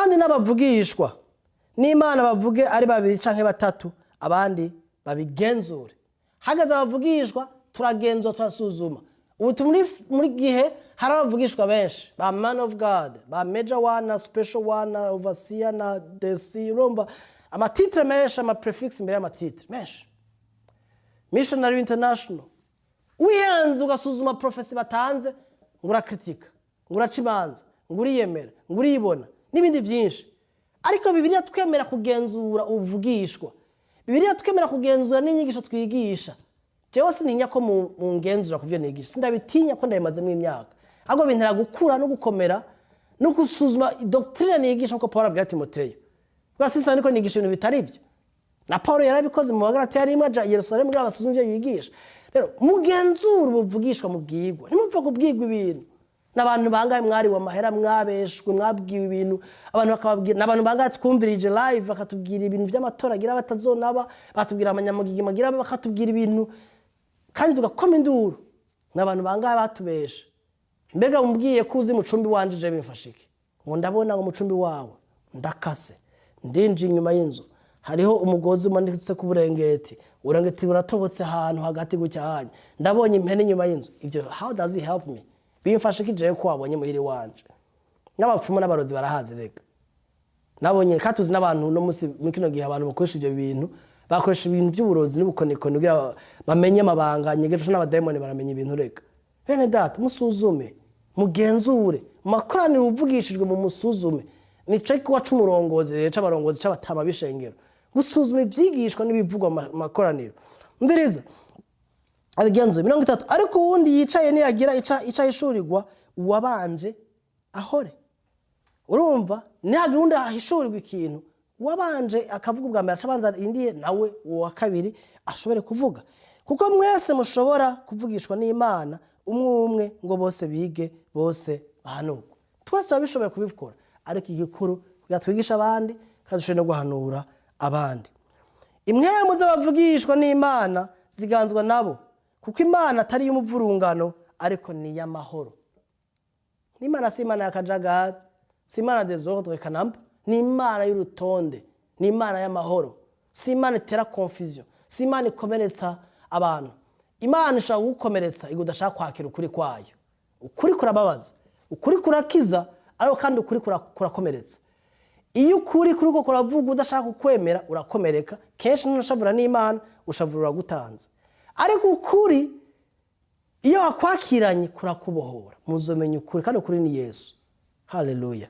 Kandi n'abavugishwa n'Imana bavuge ari babiri canke batatu, abandi babigenzure. Hageze abavugishwa, turagenzura, turasuzuma. Ubu turi muri gihe hari abavugishwa benshi, ba man of God, ba major one na special one na overseer na desi. Urumva ama titres menshi, ama préfixes imbere y'ama titres menshi, missionary international. Wihenze ugasuzuma prophétie batanze, ngo urakritika, ngo uraca imanza, ngo uriyemera, ngo uribona n'ibindi byinshi. Ariko Bibiliya twemera kugenzura ubuvugishwa, Bibiliya twemera kugenzura n'inyigisho twigisha. Jewe sintinya ko mungenzura ku byo nigisha, sindabitinya ko ndabimazemo imyaka. Ahubwo bintera gukura no gukomera no gusuzuma doctrine nigisha, nkuko Paul abwira Timoteyo. Bwa sisa niko nigisha ibintu bitari byo, na Paul yarabikoze mu Bagalatiya rimwe, aja i Yerusalemu kugira basuzume ibyo yigisha. Rero mugenzure ubuvugishwa mubwigwa, ntimupfe kubwigwa ibintu. N'abantu bangahe mwariwe amahera, mwabeshwe, mwabwiwe ibintu, abantu bakababwira? N'abantu bangahe twumvirije live bakatubwira ibintu by'amatora agira batazonaba, batubwira amanyamugigima agira, bakatubwira ibintu kandi tugakoma induru? N'abantu bangahe batubesha? Mbega umbwiye ko uzi mucumbi wanje, je bimfasha iki? Ngo ndabona ngo mucumbi wawe ndakase, ndinjiye inyuma y'inzu, hariho umugozi umanitse ku burengeti, uburengeti buratobotse ahantu hagati gutya hanya, ndabonye impene inyuma y'inzu. Ibyo, how does it help me? Bimfasha iki jewe ko wabonye muhiri wanje? N'abapfumu n'abarozi barahazi rega nabonye. Kandi tuzi n'abantu no musi muri kino gihe, abantu bakoresha ibyo bintu, bakoresha ibintu by'uburozi n'ubukonikoni kugira bamenye amabanga nyegeje, n'abadayimoni baramenya ibintu rega. Bene data, musuzume, mugenzure mu makoraniro uvugishijwe, mu musuzume. Nico kuba c'umurongozi rero, c'abarongozi, c'abatama b'ishengero, gusuzuma ivyigishwa n'ibivugwa mu makoraniro. Ndiriza abigenzuye. 30. Ariko uwundi yicaye niyagira ica ahishurirwa, uwabanje ahore. Urumva, nihagira uwundi ahishurirwa ikintu, uwabanje akavuga ubwa mbere aca abanza indiye, nawe uwa kabiri ashobore kuvuga. Kuko mwese mushobora kuvugishwa n'Imana umwe umwe, ngo bose bige, bose bahanurwe. Twese tuba bishoboye kubikora, ariko igikuru kugira twigishe abandi kandi dushobore no guhanura abandi. Impwemu z'abavugishwa n'Imana ziganzwa nabo, kuko Imana atari iy'umuvurungano, ariko ni iy'amahoro. N'Imana si Imana y'akajagari, si Imana désordre kanamba, ni Imana y'urutonde, ni Imana y'amahoro. Si Imana itera confusion, si Imana ikomeretsa abantu. Imana ishobora kugukomeretsa igihe udashaka kwakira ukuri kwayo. Ukuri kurababaza, ukuri kurakiza, ariko kandi ukuri kurakomeretsa. Iyo ukuri kuriko kuravuga udashaka kukwemera, urakomereka. Kenshi ntunashavura n'Imana, ushavura uragutanze. Ariko ukuri iyo wakwakiranye kurakubohora. Muzomenya ukuri, kandi ukuri ni Yesu. Haleluya.